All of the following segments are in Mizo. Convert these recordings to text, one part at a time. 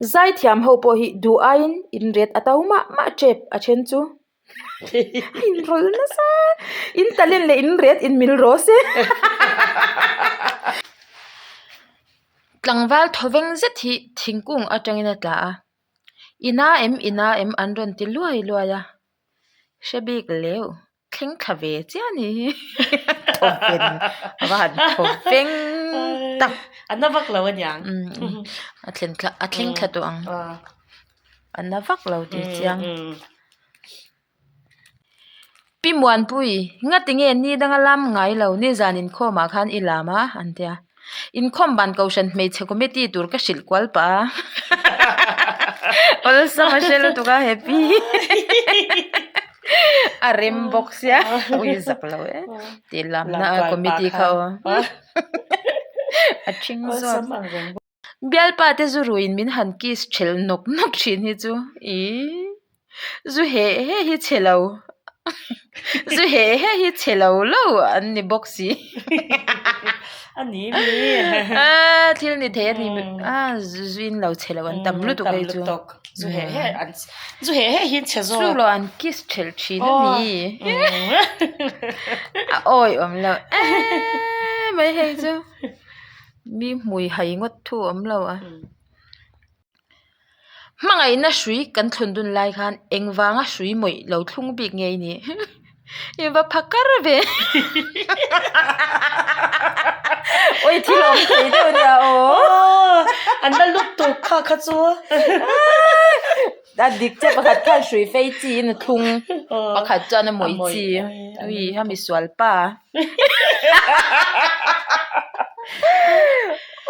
Zaithiam ho pawh hi duh aiin in ret a to mah mah tep a then chu a inrawlh nasa in talent leh in ret in mil rawh se. Tlangval thawveng zet hi thingkung atangin a tla a, ina em ina em an rawn ti luai luai a, hre bik leu. Thleng thla ve chiah ni hi thawven a va han thawveng tak a na vak lo aniang a thlen thla a thleng thla tawh ang a na vak lo tih chiang Pi Muanpui ngati nge ni danga lam ngai lo nizan inkhawm ah khan i lam a an tia. Inkhawm ban kohhran hmeichhe committee tur ka hrilh kual pah a awlsam a hre lutuk a happy a rem bawk sia ui zak lo e tih lamna a committee kha aw a thing zawk. Bialpa te zu ruiin min han kiss thelh nawk nawk thin hi chu ih zu heh heh hi chhe lo zu heh heh hi chhe lo lo an ni bawk si a ni mi a thil ni thei a ni a zu in lo chhe lo an tam lutuk hei chu zu heh heh an zu heh heh hi an chhe zawk chu lo an kiss thelh thin a ni a awi awm lo em mai hei chu. Mi hmui hai ngawt thu a awm lo a. Hmangaihna hrui kan thlun dun lai khan engvanga hrui mawih lo thlung bik nge i nih? I va pha kar ve. Awi thil awm thei deuh a nia aw. An la lutuk kha kha chu. A dik che pakhat khan hrui fei chi in a thlung pakhat chuan a mawih chi ui a misual pa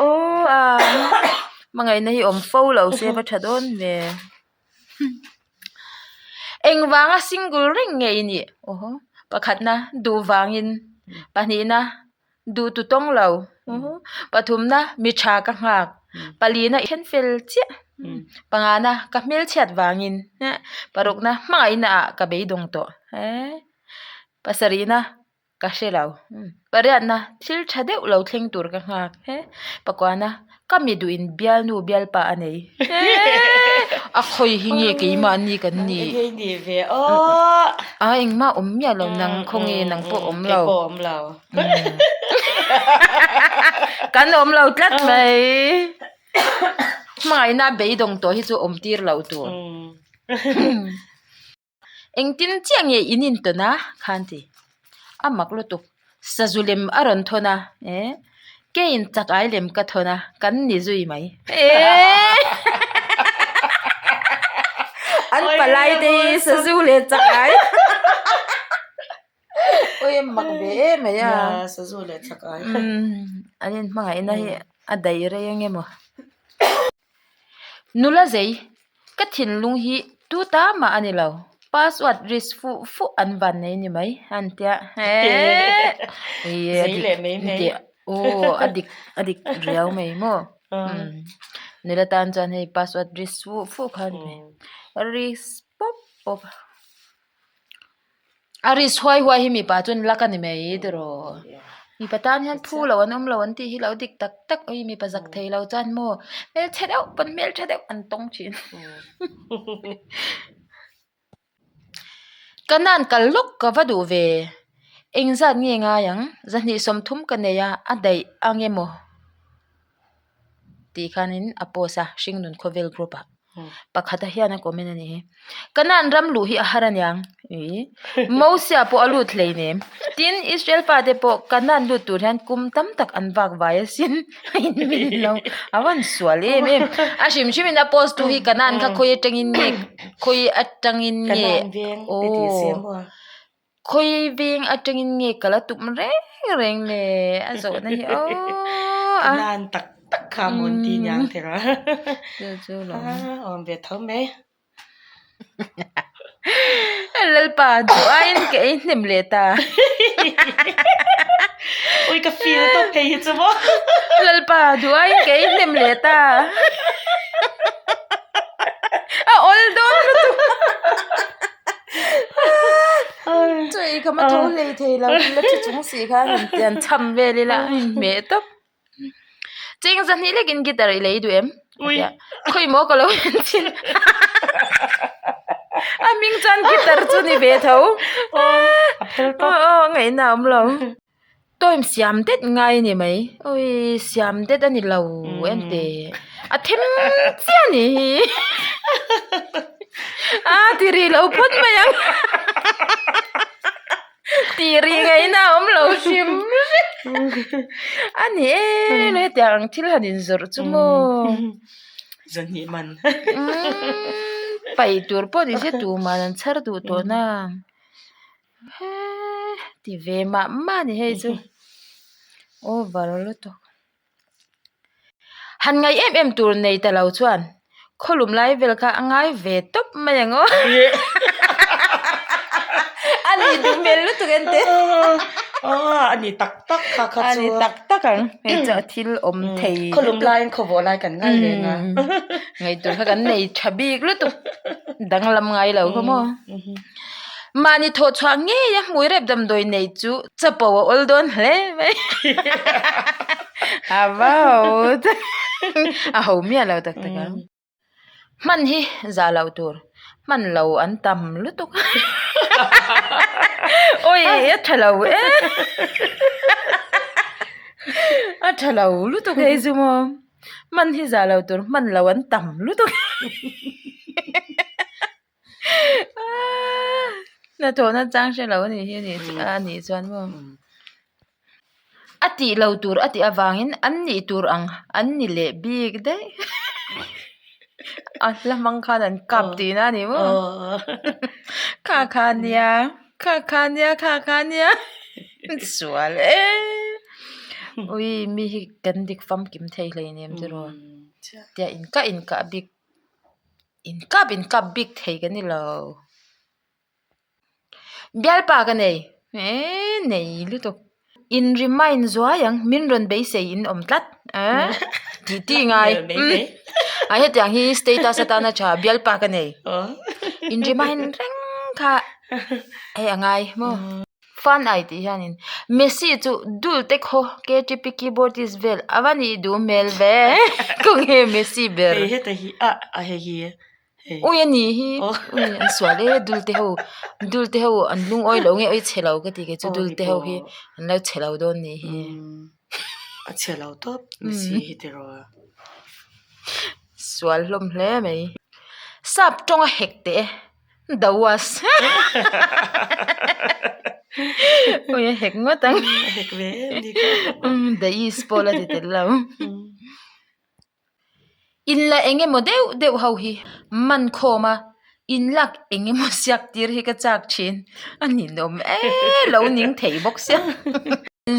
aw a hmangaihna hi awm fo lo se va tha dawn ve engvanga single reng nge i nih aw pakhatna duh vangin pahnihna. Duh tu tawng lo. Pathumna mi tha ka nghak. Palina i then fel chiah. Pangana ka hmelchhiat vangin. Parukna hmangaihna ah ka beidawng tawh. Pasarihna ka hre lo. Pariatna thil tha deuh lo thleng tur ka nghak. Pakuana Ka mi duh in bialnu bialpa a nei. A khawi hi nge keimahni kan nih. Eng nge nih ve aw. A engmah awm miah lo nang khaw nge nang pawh awm lo. Kei pawh awm lo. Kan awm lo tlat mai. Hmangaihna beidawng tawh hi chu awm tir loh tur. Engtin chiah nge in intawn a? Khan ti. A mak lutuk. Sazu lem a rawn thawn a, eh, keiin chak ai lem ka thawn a, kan ni zui mai. Eeh! An palai te hi sazu leh chak ai. Ui a mak ve em mai a. Sazu leh chak ai. An inhmangaihna hi a daih rei ang emaw. Nula zei, ka thinlung hi tu ta mah a ni lo, password risk fuh fuh an van nei ni mai a an tia eehh Zei leh mai mai. Aw a dik a dik riau mai maw nula tan chuan hei password risk fuh fuh kha a ni mai risk pawp pawp. A risk huai huai hi mipa chuan lak a ni mai tiraw mipa tan hian phu lo an awm lo an tih hi lo dik tak tak ui mipa zak thei lo chuan maw hmelchhe deuh pawn hmeltha deuh an tawng thin ka nan kal lawk ka va duh ve engzat nge ngai ang zahnih sawmthum ka nei a a daih ang emaw. Tih khanin a post a hringnun khawvel group ah pakhata hian a comment a ni hi Kanan ram luh hi a har aniang ih Mosia pawh a lut hleinem tin Israel pa te pawh Kanan lut tur hian kum tam tak an vak vai asin a inmil lo a van sual em em a hrim hrim in a post tu hi Kanan kha khawi atangin nge khawi atangin nge aw. Khawi veng atangin nge ka la tum reng reng le a zawhna hi aw a. Nan tak tak kha mawn ti niang thei ra. Chu chu lo. Awm ve tho mai. Lalpa duh aiin ka ei hnem leh ta. Ui ka feel tawp phei hi chu maw. Lalpa duh aiin ka ei hnem leh ta. A awl dawn lutuk. Chawi ka ma tho hlei thei lo la thi chung si khan han tian cham vel ila a inhmeh tawp. Cheng zahnih lekin guitar i lei duh em? Ui. Khawi maw ka lo en chin a hming chuan guitar chu ni ve tho A phel tawp. Aw ngaihna a awm lo. Toim siam det ngai a ni mai. Awii siam det a ni lo en teh. A them chiah a ni hi. A ti ri lo phawt mai ang. Tih rih ngaihna a awm lo hrim hrim. A ni em hetiang ang thil han inzawrh chu maw. Zanhnih man. Paih tur pawh ni se tuman an chhar duh tawh na. Hee ti ve mah mah a ni hei chu. Over lutuk. Han ngaih em em tur nei ta lo chuan khawlum lai vel kha a ngai ve tawp mai ang aw. A ni duh hmel lutuk en teh. A ni tak tak kha kha chu. A ni tak tak ang. Hei chu a thil awm thei. Khawlum laiin khawvawh lai kan ngai reng a. Ngaihtuah kha kan nei tha bik lutuk. Danglam ngai lo kha maw. Mahni thawh chhuah ngei a hmui rep damdawi nei chu chapo a awl dawn hle mai. A va ho a ho miah lo tak tak ang. Hman hi zah loh tur, hman lo an tam lutuk. Awi a tha lo e. A tha lo lutuk hei chu maw. Hman hi zah loh tur, hman lo an tam lutuk. Hnathawhna chang hre lo a nih hi a nih chuan maw a tih lo tur a tih avangin an nih tur ang an ni leh bik daih a hla hmang khan an kap tihna a ni maw kha kha nia kha kha nia kha kha nia sual em ui mi hi kan dik famkim thei hleinem tiraw tia inkah inkah bik. Inkap inkap bik thei ka ni lo. Bialpa ka nei. Eee nei lutuk. In remind zuai ang min rawn beisei in awm tlat. Eee tih tih ngai. A hetiang hi status atana tha bialpa ka nei. In remind reng kha hei a ngai maw. Fan ai tih hianin Messi chu dul te khaw KTP keyboardist vel a va nih duh hmel ve khawnge Messi ber Hei heta hi a a hei hi hei ui a nih hi ui an sual e dul te ho dul te ho an lungawi lo nge ui chhe lo ka ti kei chu dul te ho hi an lo chhe lo dawn nih hi a chhe lo tawp Messi hi tiraw sual hlawm hle mai sap tawng a hek teh e. The was Ui a hek ngawt ang. A hek ve em ni kha. The is pawh la ti tel lo. In la eng emaw deuh deuh ho hi man khawm a, in lak eng emaw siak tir hi ka chak thin. A ninawm e lo ning thei bawk sia.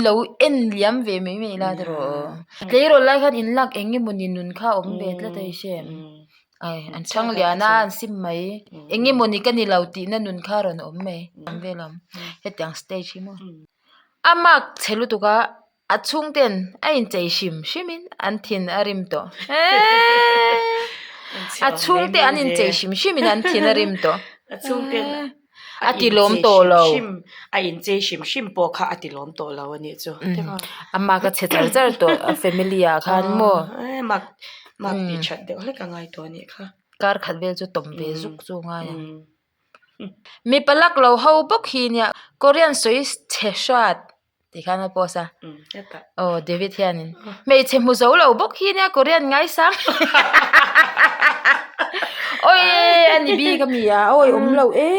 Lo en liam ve mai mai la tiraw. Tleirawl lai khan in lak eng emaw ni nun kha a awm ve tlat a i hre em. Ai an chhang lian a an sim mai eng emaw ni ka ni lo tihna nun kha a rawn awm mai ang vel ang hetiang stage hi maw a mark chhe lutuk a a chhungten a inchei hrim hrim in an thin a rim tawh eeee a chhungte an inchei hrim hrim in an thin a rim tawh a ti lawm tawh lo a inchei hrim hrim pawh kha a ti lawm tawh lo a nih chu a mark a chhe char char tawh a family ah khan maw mark mark tih that deuh hlek a ngai tawh a nih kha kar khat vel chu tawm ve zuk chu a ngai ang mipa lak lo ho bawk hi nia korean sawi chhe hrat Tih khan a post a. Aw David hianin hmeichhe hmu zo lo bawk hi nia Korean ngaisang. Oi a ni bik a mi a awi awm lo e.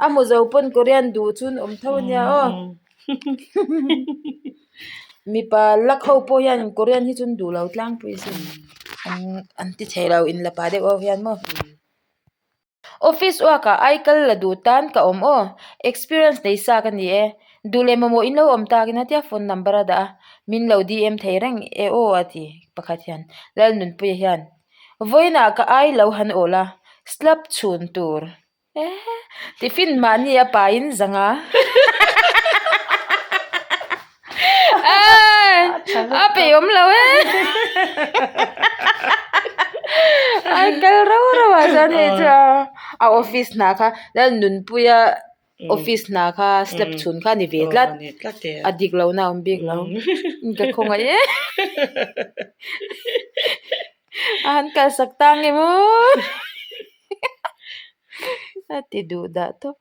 A hmu zo pawn Korean duh chun awm tho a nia aw. Mipa lak ho pawh hian Korean hi chun duh lo tlangpui sin. An ti thei lo inlapa deuh ho hian maw. Office work ah ai kal la duh tan ka awm aw, experience nei sa ka ni e, duh leh mamawh in lo awm takin a tia phone number a dah a, min lo DM thei reng e aw a ti pakhat hian Lalnunpuia hian vawiinah ka ai lo han awl a, slap chhun tur tiffin mahni a pain zanga a peih awm lo e ai kal rau rau ah chuan hei chu a office hna kha Lalnunpuia office hna kha step chhun kha a ni ve tlat a dik lohna a awm bik lo ka khawngaih e. A han kalsak ta nge maw a ti duh dah tawp.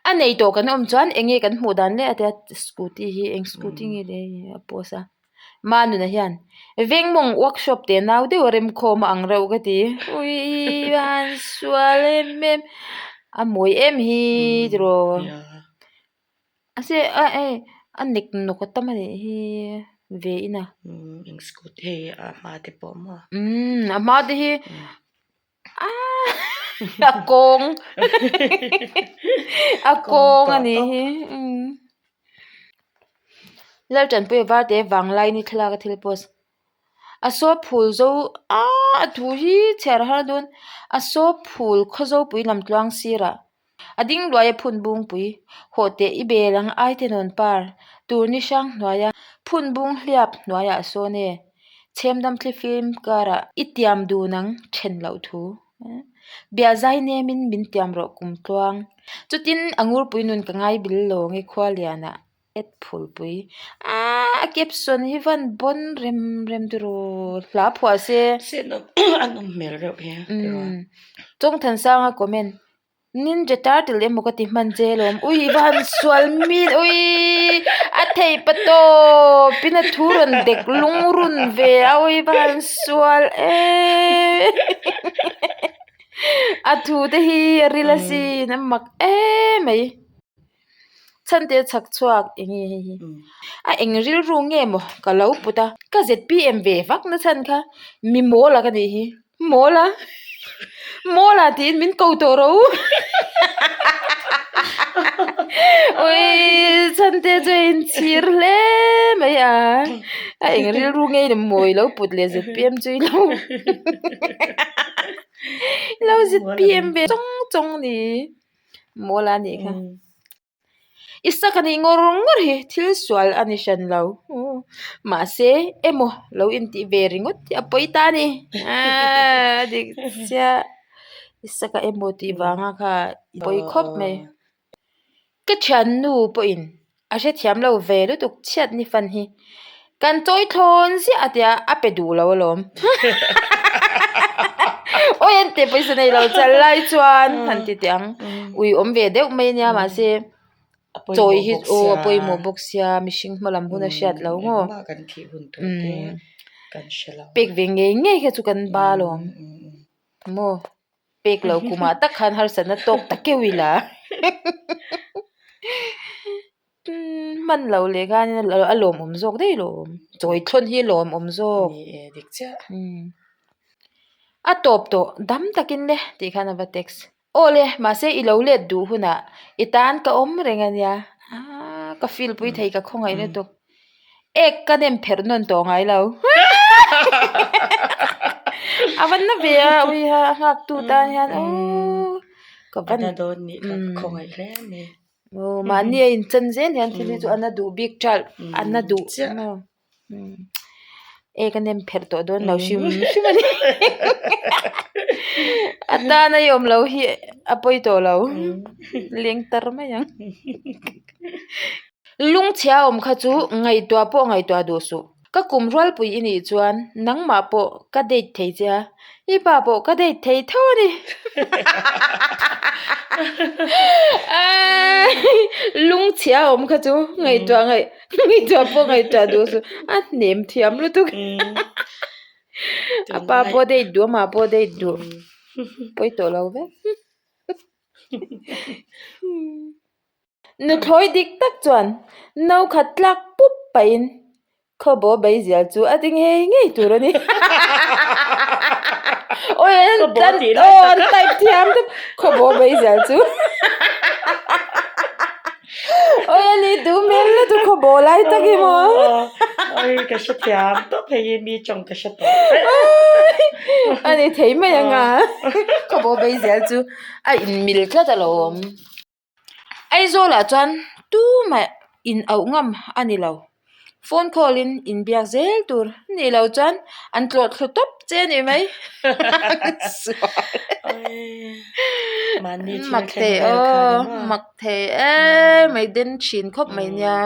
A nei tawh kan awm chuan eng nge kan hmuh dan le a tia scooty hi eng scooty nge le a post a Manuna hian vengmawng workshop te nau deuh a remkhawm a ang reuh ka ti ui a han sual em em a mawi em hi tiraw. A se a hei a nek nawk a tam a nih hi ve in a. Umm eng scooty hei a hma te pawh maw. Umm a hma te hi aaa a kawng a kawng a nih hi umm Laltanpuia varte vanglai ni thlalak a thil post a saw phul zo aaa a thu hi chhiar a har dawn a saw phul khawzopui lam tluang sirah. A ding luai a phun bungpui hawh teh i bel ang ai te nawn par tur ni hrang hnuaia phun bung hliap hnuaiah a sawn e. Chhemdam thlifim karah i tiam dun ang then loh thu. Biah zai nemin min tiam rawh kum tluang. Chutin a ngurpui nun ka ngai bil lawng e khua lianah. Et phulpui aaa a caption hi van bawn rem rem tiraw hla phuah se. Se nawm a nawm hmel reuh hi tiraw. Chawngthansanga comment Ninja turtle emaw ka ti hman che alawm ui i va han sual mi ui a theih pa tawp in a thu rawn dek lungrun ve a ui i va han sual em a thu te hi a ril asin a mak em mai. Chhante chhak chhuak eng nge hei hi a eng rilru nge maw ka lo put a ka zpm ve vak na chhan kha mi mawl a ka nih hi mawl a mawl a tiin min ko tawh rawh u ui chhante chu a inchhir hle mai a a eng rilru nge maw i lo put leh zpm chu i lo i lo zpm ve chawng chawng a ni. Mawl a nih kha. I sak a nih ngawr ngawr hi thil sual a ni hran lo. Mahse emaw lo intih ve ringawt hi a pawi ta a ni. Aaa dik chiah. I sak a emaw tih vanga kha i pawi khawp mai. Ka thiannu pawhin A hrethiam lo ve lutuk chhiat ni fan hi. Kan chawi thlawn ziah a tia a pe duh lo alawm. Awi an teh pawisa nei lo chal lai chuan han ti teh ang. Ui awm ve deuh mai ania mahse chawi hi aw a pawimawh bawk sia mihring hma lam hun a hriat lo maw. Pek ve ngei ngei kha chu kan ba alawm. Maw. Pek loh kumah tak khan harsatna tawk ta keuh ila hman loh leh khan a lawmawm zawk daih lawm chawi thlawn hi a lawmawm zawk Ni e dik chiah. A tawp tawh dam takin le tih khan a va text aw le mahse i lo let duh hunah i tan ka awm reng ania aaa ka feel pui thei ka khawngaih lutuk. Ek ka nem pherh nawn tawh ngai lo. A van na ve a ui ha a nghak tu tan hian aww ka van A na dawn nih kha ka khawngaih hle mai. Aw mahni a inchan zel hian thil hi chu a na duh bik ṭalh a na duh maw ek a nem pherh tawh dawn lo hrim hrim a ni. A tan a i awm lo hi a pawi tawh lo leng tar mai ang. Lungchhia awm kha chu ngaihtuah pawh ngaihtuah duh suh. Ka kum rualpui i nih chuan nangmah pawh ka date thei che a, i pa pawh ka date thei tho a ni. Lungchhia awm kha chu ngaihtuah ngaihtuah pawh ngaihtuah duh suh. A hnem thiam lutuk. A pa pawh date duh, amah pawh date duh. Pawi tawh lo vek. Nuthlawi dik tak chuan no khat tlak pup pahin khawbaw beizial chu a ti ngei ngei tur a ni. Awi an an aw an type thiam tawp khawbaw beizial chu. Awi a ni duh hmel lutuk khawbaw lai tak hi maw. Awi ka hre thiam tawp hei hi mi tawng ka hre tawh. A ni thei mai ang a khawbaw beizial chu a inmil tlat alawm. Aizawlah chuan tumah in auh ngam a ni lo. Phone call in inbiak zel tur nih loh chuan an tlawh thlu tawp che a ni mai. Mak thei aw, mak thei em mai den thin khawp mai nia.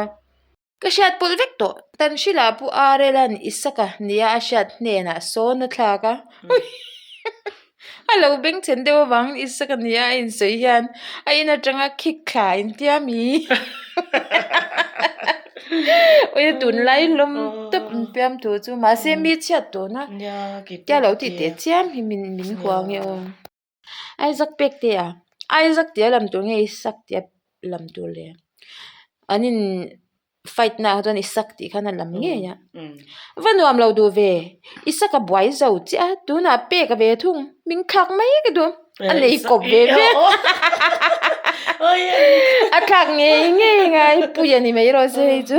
Ka hriat pawlh vek tawh. Tan hrilh ah Pu Arela'n Isaka nia a hriat hnenah sawn a thlak a. A lo bengchhen deuh avangin Isaka nia a insawi hian a in atanga khik thla a intia mi. Ui tunlai hlawm tawp an piam tur chu mahse mi chhiat tawhna tia lo tih teh chiam hi min hua nge aw. Isaac pek te a Isaac tia lam tur nge Isak tia lam tur le an in fight na ah chuan Isak tih khan a lam ngei a va nuam lo duh ve Isak a buai zo chiah a tunah pek a ve thung min thlak mai ka duh a nei kawp ve ve a thlak ngei ngei ngai puia ni mai rawh se hei chu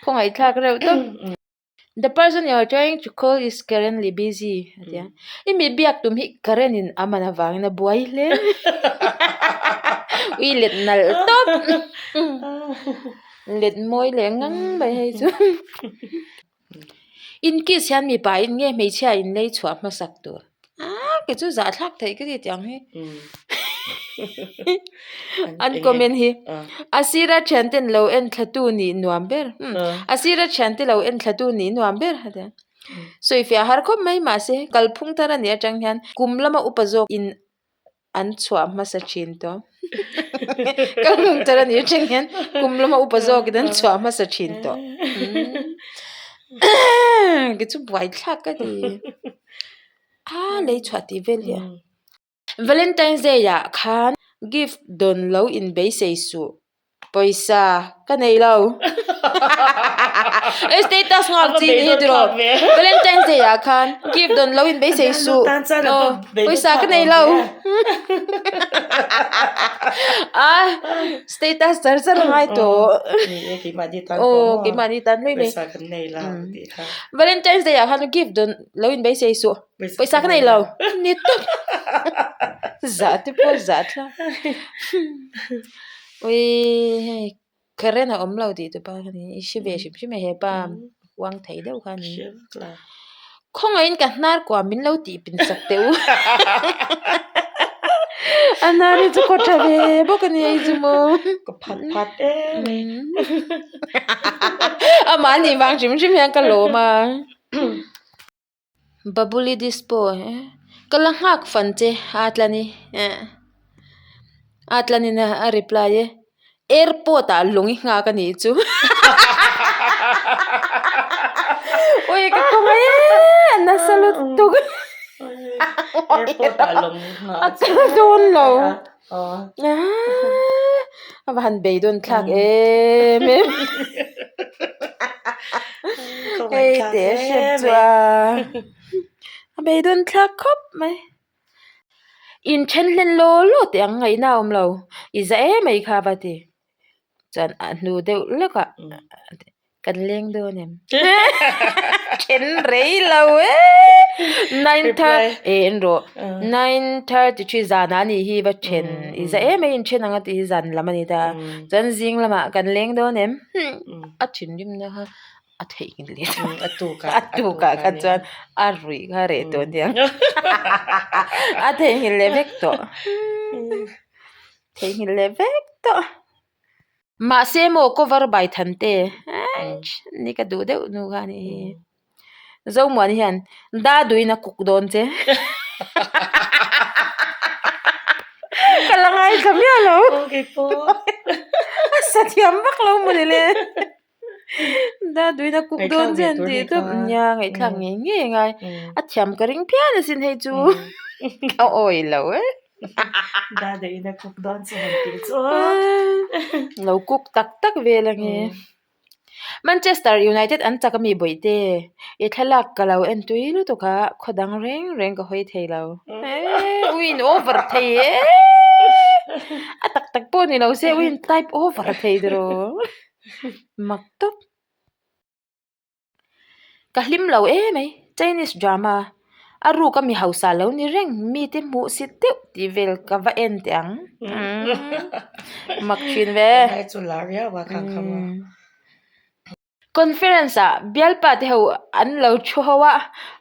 khawngaihthlak reuh tawp. The person you are trying to call is currently busy a ti a. I mi biak tum hi current in a man avangin a buai hle. Ui let nalh tawp. Let mawi leh ngang mai hei chu. In kiss hian mipa in nge hmeichhia in lei chhuah hmasak tur. Aaa kei chu zahthlak theih ka ti tiang hi. An comment hi a sira thiante lo en thla tu nih nuam ber a sira thiante lo en thla tu nih nuam ber a tia sawifiah har khawp mai mahse kalphung thar a nih atang hian kum lama upa zawk in an chhuah hmasa thin tawh kalphung thar a nih atang hian kum lama upa zawk in an chhuah hmasa thin tawh kei chu buaithlak ka ti a lei chhuah tih vel hi a. Valentine's Day ah khan gift dawn lo in beisei suh pawisa ka nei lo status nghak chi ni hi tiraw Valentine's Day ah khan gift dawn lo in beisei suh aw pawisa ka nei lo a status char char a ngai tawh aw keimahni tan hlui mai Valentine's Day ah khan gift dawn lo in beisei suh. Pawisa ka nei lo ni tawp zah te pawh zah thlak ui hei current a awm lo tih te pawh kha ni i hre ve hrim hrim e hepa uang thei deuh kha a ni khawngaihin ka hnar kua min lo tih pin sak teh u a hnar hi chu kaw tha ve bawk a ni hei chu maw ka phat phat em mai amah nih vang hrim hrim hian ka lawm a. Babuli dispo ka la nghak fan che a tlani eh a tlanin a reply e airport ah lung i nghak a nih chu ui ka kawng e a nasa lutuk a kal dawn lo a va han beidawn thlak em em hei teh hrep chu a a beidawn thlak khawp mai inthen hlen law law teh ang ngaihna a awm lo i za em mai kha va ti chuan a hnu deuh lawk ah. Kan leng dawn em? Then rei lo e. 9:30 eh en rawh. 9:33 zanah a nih hi va then. I za em em in then ang a tih hi zan lam a ni ta. Chuan zing lamah kan leng dawn em? A thinrimna kha a theihnghilh leh ta. A tukah a tukah kha chuan a ruih kha reh tawh aniang. A theihnghilh leh vek tawh. Theihnghilh leh vek tawh. Mahse maw cover by Thante eich ni ka duh deuh nu kha anih hi. Zomuani hian Daduin a cook dawn che. Ka la ngaithla miah lo. A sa thiam vak lo mawni le. Daduin a cook dawn che an tih chu nia ngaihthlak ngei ngei a ngai. A thiam ka ring phian asin hei chu. Ka awi lo e. Daduin a cook dawn che han tih chu. Lo cook tak tak vel ange. Manchester United an chak ami bawihte. I thlalak ka lo en tui lutuk a, khaw dang reng reng ka hawi thei lo. Eee ui in over thei e. A tak tak pawh ni lo se ui in type over thei tiraw. Mak tawp. Ka hlim lo em mai Chinese drama a ruk a mi hausa lo ni reng mite hmuh sit deuh tih vel ka va en teh ang mak thin ve. Conference ah bialpa te ho an lo thu ho a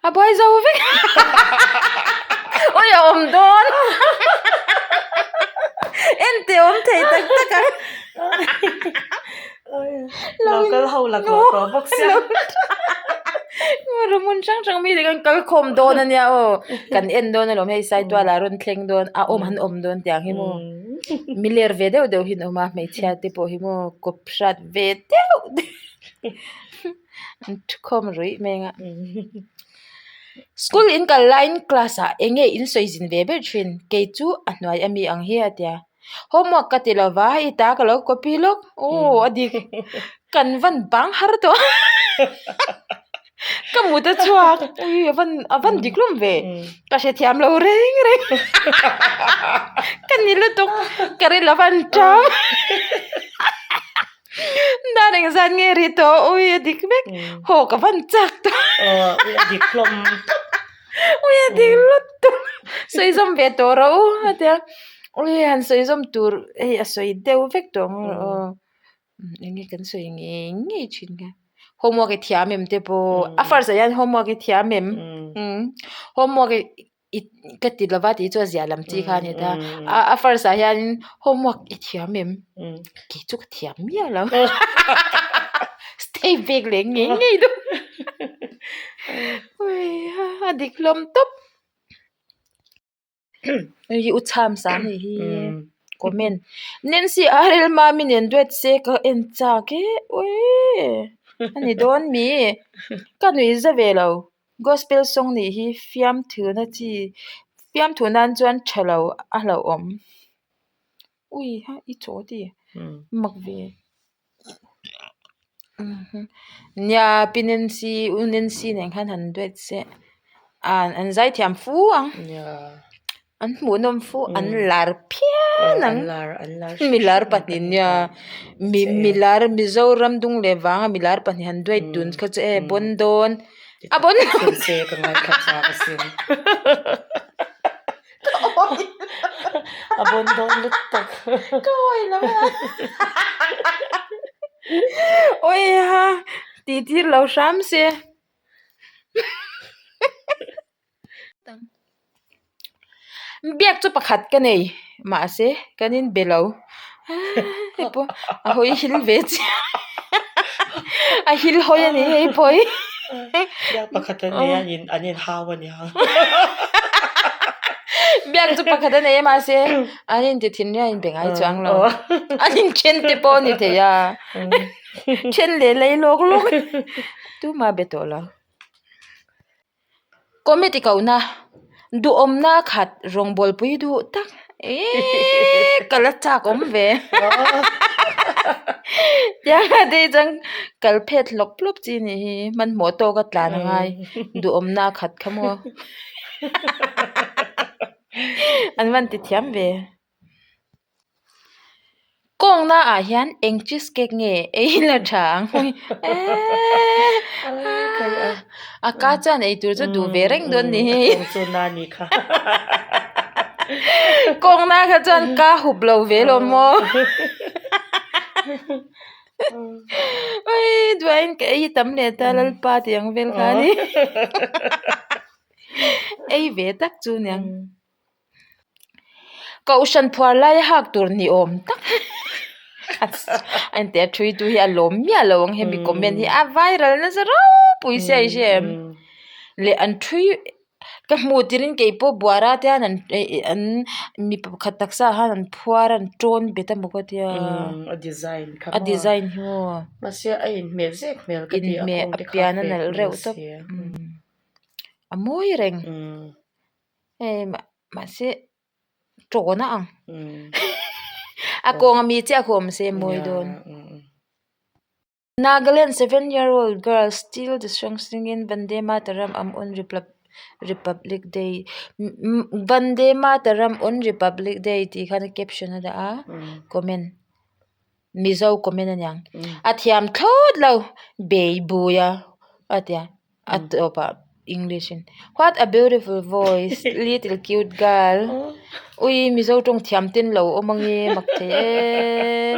a buai zo vek awi a awm dawn en teh awm thei tak tak ang. Lo kal ho lo. laklawh tawh bawk sia. Hmun hrang hrang mi te kan kal khawm dawn a nia aw. Kan en dawn alawm hei Saitual ah rawn thleng dawn a awm an awm dawn tiang hi maw. Mi ler ve deuh deuh hi an awm a hmeichhia te pawh hi maw kawp hrat ve deuh deuh an thu khawm ruih mai ang a. School in kal laiin class ah eng nge in sawi zin ve ber thin kei chu a hnuai ami ang hi a tia. Homework ka ti lova i ta ka lo copy lawk aw a dik kan van bang har tawh ka mut a chhuak ui a van a van dik hlawm ve ka hrethiam lo reng reng ka ni lutuk ka ri lo van tang dan engzat nge ri tawh ui a dik vek haw ka van chak tawh ui a dik hlawm Ui a dik lutuk sawi zawm ve tawh rawh u a tia ui han sawi zawm tur hei a sawi deuh vek tawh ang aw eng nge kan sawi ngei ngei thin kha homework i thiam em te pawh a first ah hian homework i thiam em homework i ka ti lova tih chu a ziah lam chi kha a ni ta a first ah hian homework i thiam em kei chu ka thiam miah lo. Stay back leh ngei ngei dawn. A dik hlawm tawp. Hei hi u chham sa anih hi comment Nancy RL mami nen duet se ka en chak e uii a ni dawn mi ka nuih za ve lo gospel song nih hi fiamthuna chi fiamthu nan chuan tha lo a hlauhawm. Ui ha i chaw ti mak ve nia pi Nancy u Nancy nen khan han duet se ah an zai thiam fu ang an hmuh nawm fu an lar phian ang mi lar pahnih nia mi mi lar Mizoram dung leh vanga mi lar pahnih han duet dun kha chu e bawn dawn a bawn A bawn dawn lutuk. Ka awi lo a. Awi ha tih tir lo hram se. Biak chu pakhat ka nei mahse kan in be lo. Hei pawh a hawi hil ve chiah. A hil hawi a ni hei pawh hi. Biak pakhat a nei a an in hau a nia. Biak chu pakhat a nei a mahse an in ti thin ria in be ngai chuang lo. An in then te pawh a ni thei a. Then leh lei lawk lawk tumah be tawh lo. Committee kohna duhawmna khat rawngbawlpui duh tak eeee ka la chak awm ve tiang a te chuan kal phet hlawp hlawp chi a nih hi hmanhmawh tawk a tlan a ngai duhawmna khat kha maw an van ti thiam ve. Kawngna ah hian eng cheese cake nge ei la tha ang eeee a ka chuan ei tur chu duh ve reng dawn ni hi kawngna kha chuan ka hup lo ve lo maw awii duain ka ei tam leh ta lalpa tih ang vel kha a ni ei ve tak chu niang. Kohhran phuar lai a hak tur ni awm tak a inti a thui tu hi a lawm miah lo ang hemi comment hi a viral nasa ropui sia i hria em leh an thui ka hmuh tir in keipawh buara te hian an an mipa pakhat taksa ah khan an phuar a an tawn bet a maw ka tia a design kha a design hi maw mahse a inhmeh zek hmel ka ti a inhmeh kawng a te kha pian a fek nalh hmel reuh tawp sia a mawi reng. Hei mahse tawn a ang a kawng ami chiah kha awm se mawi dawn. Nagaland 7-year-old girl steal the song singing Vande Mataram am on Republic Day Vande Mataram on Republic Day tih khan caption a dah a comment Mizo comment a niang a thiam thlawt lo bei bui a a ti a. A tawpah English in what a beautiful voice little cute girl ui mizo tawng thiam ten lo awm ange mak thei eee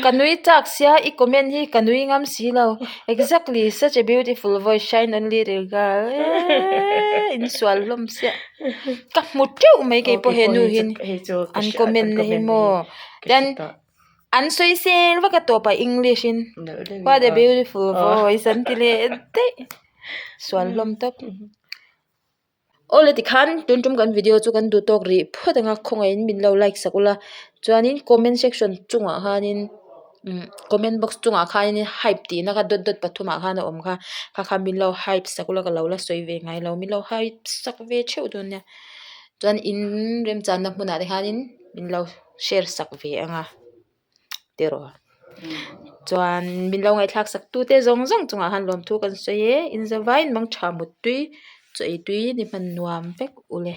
ka nui chak sia i comment hi ka nui ngam si lo exactly such a beautiful voice shine on little girl eee in sual hlawm siah ka hmu teuh mai keipawh he nu hi an comment na hi maw chuan. An sawi sel vak a tawp a English in what a beautiful voice an ti leh daih sual hlawm tawp. Awle tikhan tun tum kan video chu kan duh tawk rih phawt ang a khawngaihin min lo like sak ula chuanin comment section chungah khanin umm comment box chungah khanin hype tihna kha dot dot pathumah khan a awm kha kha kha min lo hype sak ula ka lo la sawi ve ngai lo min lo hype sak ve theuh dawn nia chuan in remchanna hmunah te khanin min lo share sak ve ang a tiraw chuan min lo ngaihthlak sak tu te zawng zawng chungah khan lawmthu kan sawi e in zavaiin mangtha muttui chaw ei tui ni hman nuam vek ule.